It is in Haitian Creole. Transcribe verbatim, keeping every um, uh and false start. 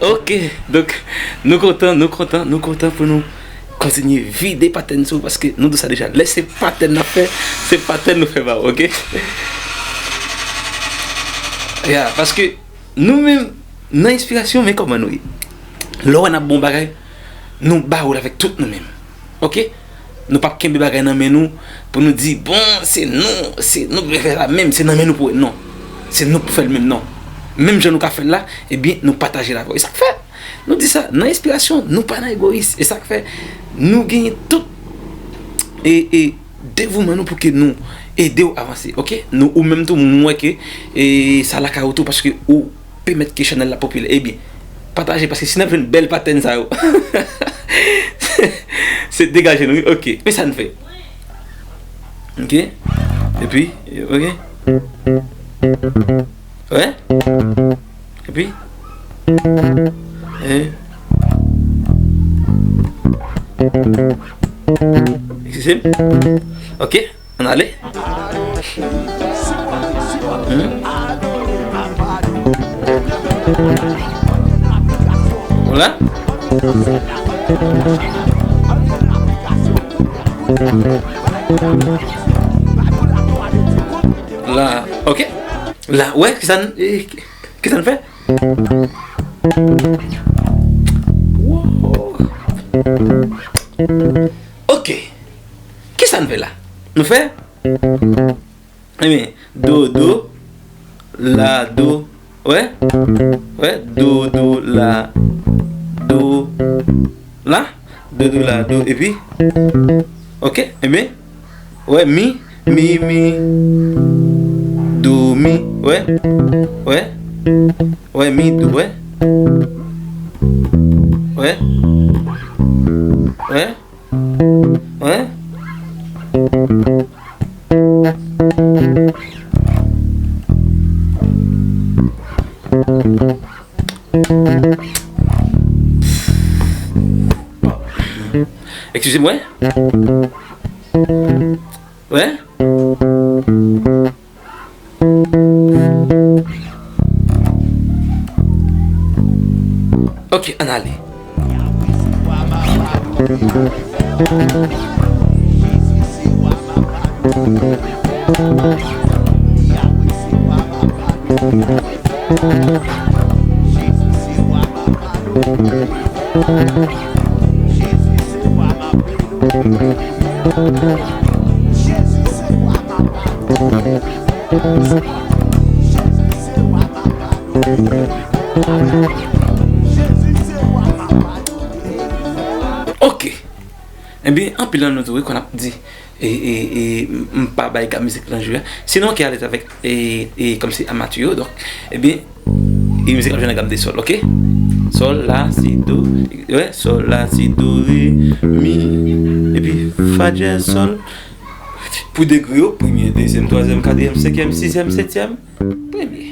Ok, donk nou kontan, nou kontan, nou kontan pou nou kontinye vide patèn sou ou, paske nou di sa deja, lè se patèn n ap fè, se patèn nou fè ba ou, ok? Ya, paske nou menm, nan enspirasyon, men kòman nou ye. Lè w wè n ap bon bagay, nou ba ou l avèk tout nou menm. Ok? Nou p ap kenbe bagay nan men nou pou nou di, bon, se nou, se nou ki fè sa menm, se nan men nou pou, non. Se nou k pou fè l menm, non. Menm jan nou ka fè l la, ebyen, nou pataje l avè w. E sa k fè, nou di sa, nan enspirasyon, nou pa nan egoyis. E sa k fè, nou genyen tout e, e devouman nou pou ke nou ede w avanse, ok? Nou, ou menm tou, m wè ke e, sa lakay ou tou, paske ou pèmèt ke chanèl la popilè. Ebyen, pataje, paske si n ap jwenn bèl patèn sa yo, se degaje nou, wi, ok. Men sa n fè. Ok? Epi, ok? Wè? Epi, e, eskize m. Ok, ann ale. Hmm? Vwala. La, ok. La, wè, kisa n, e, kisa n fè? Wow. Ok. Kisa n fè la? Nou fè? Ebyen, do, do, la, do. Wè? Wè? Do, do, la, do, la. Do, do, la, do. Epi? Ok, ebyen. Wè, mi, mi, mi, do, mi. Wè? Wè? Wè, mi, do, wè? Wè? Wè? Wè? Eskize mwen. Wè? Ok, ann ale. Ok. Ebyen, anpil nan nou tou, wi, konn ap di, e, e, e, m pa bay gam mizik lan jwe a. Si nou anke alèz avèk, e, e, kòmsi amatè yo, donk, ebyen, e mizik lan jwe nan gam de sòl, ok? Sòl, la, si, do, wè, sòl, la, si, do, re, mi, epi fa dyèz, sòl. Pou degre yo, premye, dezyèm, twazyèm, katriyèm, senkyèm, sizyèm, setyèm, premye.